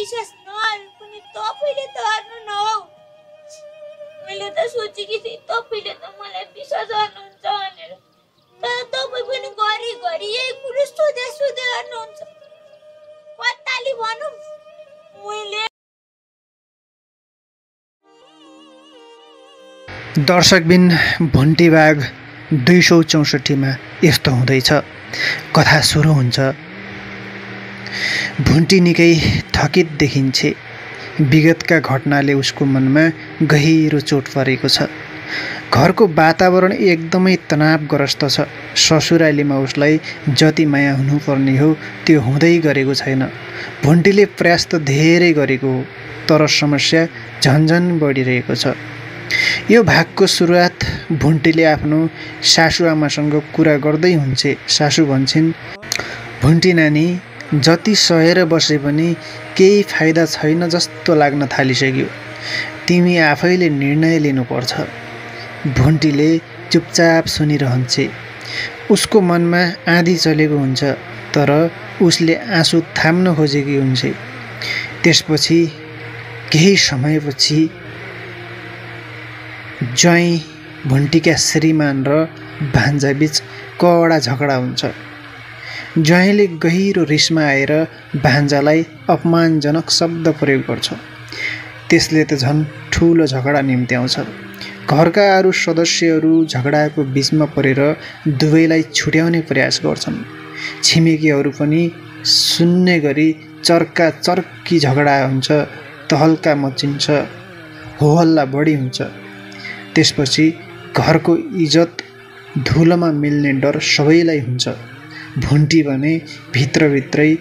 विश्वास नहाल्नु पनि तपाईले त हार्नु न हौ। मैले त सोचेकी थिएँ तपाईले त मलाई विश्वास गर्नुहुन्छ भनेर, तर तपाई पनि घरिघरि यही कुरो सोधे गर्नुहुन्छ। कताली भनौँ मैले। दर्शकबिन भुन्टीबाग 264 मा यस्तो हुँदैछ। कथा सुरु हुन्छ। भुन्टी निकै थकित देखिन्छे। विगतका घटनाले उसको मनमा गहिरो चोट परेको छ। घरको वातावरण एकदमै तनावग्रस्त छ। ससुरालीमा उसलाई जति माया हुनुपर्ने हो त्यो हुँदै गरेको छैन। भुन्टीले प्रयास त धेरै गरेको हो, तर समस्या झन्झन बढिरहेको छ। यो भागको सुरुवात भुन्टीले आफ्नो सासुआमासँग कुरा गर्दै हुन्छे। सासु भन्छन्, भुन्टी नानी, जति सहेर बसे पनि केही फाइदा छैन जस्तो लाग्न थालिसक्यो। तिमी आफैले निर्णय लिनुपर्छ। भुन्टीले चुपचाप सुनिरहन्छे। उसको मनमा आँधी चलेको हुन्छ, तर उसले आँसु थाम्न खोजेकी हुन्छ। त्यसपछि केही समयपछि ज्वाइँ भुन्टीका श्रीमान र भान्जाबीच कडा झगडा हुन्छ। ज्वाइँले गहिरो रिसमा आएर भान्जालाई अपमानजनक शब्द प्रयोग गर्छ। त्यसले त झन् ठुलो झगडा निम्त्याउँछ। घरका अरू सदस्यहरू झगडाको बीचमा परेर दुवैलाई छुट्याउने प्रयास गर्छन्। छिमेकीहरू पनि सुन्ने गरी चर्की झगडा हुन्छ, तहल्का मचिन्छ, होहल्ला बढी हुन्छ। त्यसपछि घरको इज्जत धुलोमा मिल्ने डर सबैलाई हुन्छ। भुन्टी भने भित्रभित्रै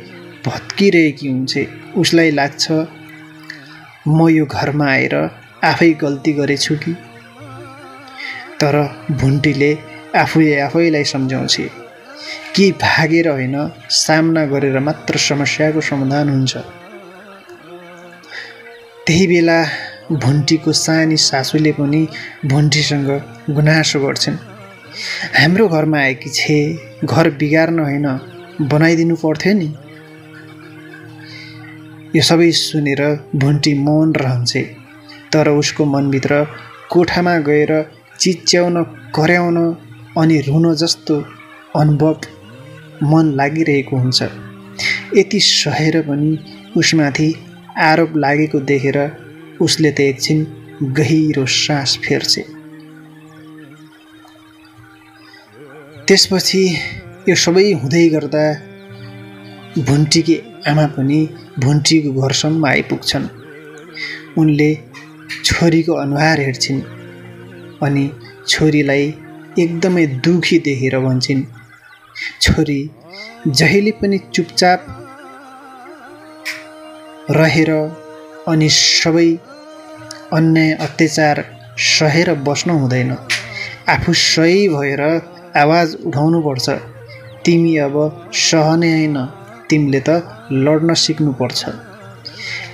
भत्किरहेकी हुन्छ। उसलाई लाग्छ, म यो घरमा आएर आफै गल्ती गरेछु कि। तर भुन्टीले आफैलाई सम्झाउँछ कि भागेर होइन, सामना गरेर मात्र समस्याको समाधान हुन्छ। त्यही बेला भुन्टीको सानी सासूले पनि भुन्टीसँग गुनासो गर्छन्। हाम्रो घरमा आएकी छे, घर बिगार्न होइन बनाइदिनु पर्थ्यो नि। यो सबै सुनेर भुन्टी मौन रहन्छ, तर उसको मनभित्र कोठामा गएर चिच्याउन, कराउन अनि रुन जस्तो अनुभव मन लागिरहेको हुन्छ। यति सहेर पनि उसमाथि आरोप लागेको देखेर उसले त एकछिन गहिरो सास फेर्छ। त्यसपछि यो सबै हुँदै गर्दा भुन्टीकी आमा पनि भुन्टीको घरसम्म आइपुग्छन्। उनले छोरीको अनुहार हेर्छिन् अनि छोरीलाई एकदमै दुखी देखेर भन्छन्, छोरी जहिले पनि चुपचाप रहेर अनि सबै अन्याय अत्याचार सहेर बस्नु हुँदैन। आफू सही भएर आवाज उठाउनुपर्छ। तिमी अब सहने होइन, तिमीले त लड्न सिक्नुपर्छ।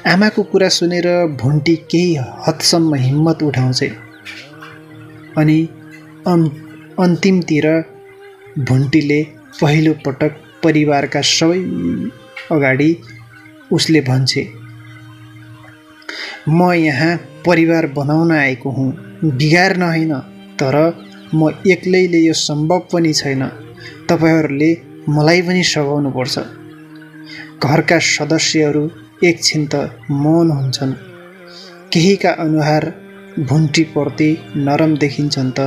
आमाको कुरा सुनेर भुन्टी केही हदसम्म हिम्मत उठाउँछ अनि अन्तिमतिर भुन्टीले पहिलो पटक परिवारका सबै अगाडि उसले भन्छे, म यहाँ परिवार बनाउन आएको हुँ, बिगार्न होइन। तर म एक्लैले यो सम्भव पनि छैन। तपाईहरूले मलाई पनि सघाउनुपर्छ। घरका सदस्यहरू एकछिन त मौन हुन्छन्। केहीका अनुहार भुन्टीप्रति नरम देखिन्छन् त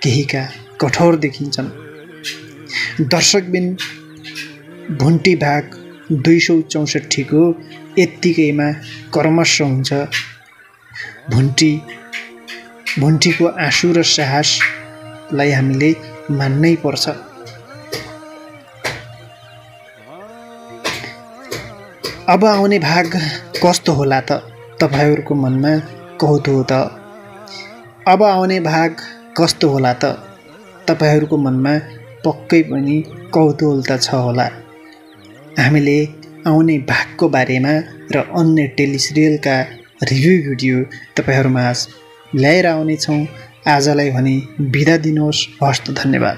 केहीका कठोर देखिन्छन्। दर्शकबिन भुन्टी भाग 264 को यत्तिकैमा कर्मश हुन्छ। भुन्टीको आँसु र साहसलाई हामीले मान्नै पर्छ। अब आउने भाग कस्तो होला त तपाईहरूको मनमा कौतूहल अब आउने भाग कस्तो होला त तपाईहरूको मनमा पक्कै पनि कौतूहलता छ होला। हामीले आउने भागको बारेमा र अन्य टेलिसिरियलका रिभ्यू भिडियो तपाईहरुमा ल्याएर आउने छौं। आजलाई भने बिदा दिनुहोस्। हस्त धन्यवाद।